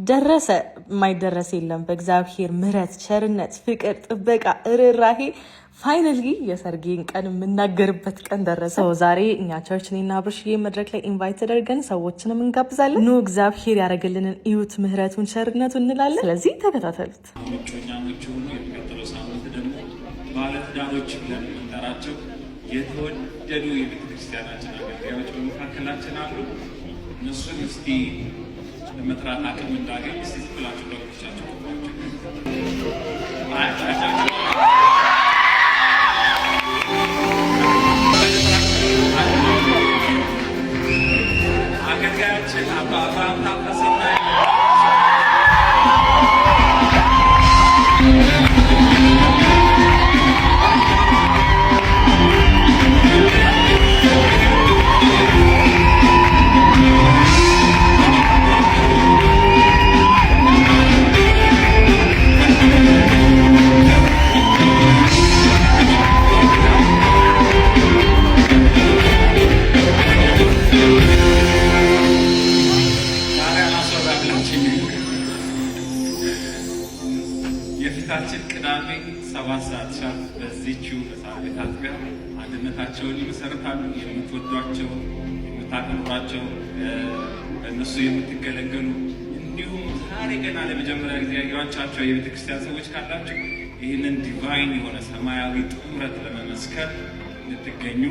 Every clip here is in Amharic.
ደረሰ። የማይደረስ የለም። በእግዚአብሔር ምሕረት፣ ቸርነት፣ ፍቅር፣ ጥበቃ፣ ርኅራሄ finally የሰርጌን ቀን የምናገርበት ቀን ደረሰ። So ዛሬ እኛ church እኔና አብርሽዬ መድረክ ላይ invite ተደርገን ሰዎችንም እንጋብዛለን። ኑ እግዚአብሔር ያደረገልንን እዩት፣ ምሕረቱን፣ ቸርነቱን እንላለን። ስለዚህ ተከታተሉት። እጮኛሞች ሆኑ የሚቀጥለው ሳምንት ደግሞ ባለትዳሮች ብለን የምንጠራቸው የተወደዱ የቤተ ክርስቲያናችን አገልጋዮች በመካከላችን አሉ። እነሱን እስቲ ለመጥራት አቅም እንዳገኝ እስቲ ዝም ብላችሁ በእግሮቻችሁ ቆማችሁ አገልጋያችን አባ አብርሃም ታፈሰና ዛሬ አላስወራላችሁ። የፊታችን ቅዳሜ 7 ሰዓት sharp በዚችው በሳር ቤት አጥቢያ አንድነታቸውን ይመሰርታሉ። የምትወዷቸው፣ የምታከብሯቸው፣ በእነሱ የምትገለገሉ እንዲሁም ዛሬ ገና ለመጀመሪያ ጊዜ ያየኋቸው የቤተ ክርስቲያን ሰዎች ካላችሁ ይህንን divine የሆነ ሰማያዊ ጥምረት ለመመስከር እንድትገኙ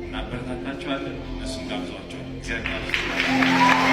እናበረታታቸዋለን። እነሱም ጋብዟቸዋል። እግዚአብሔር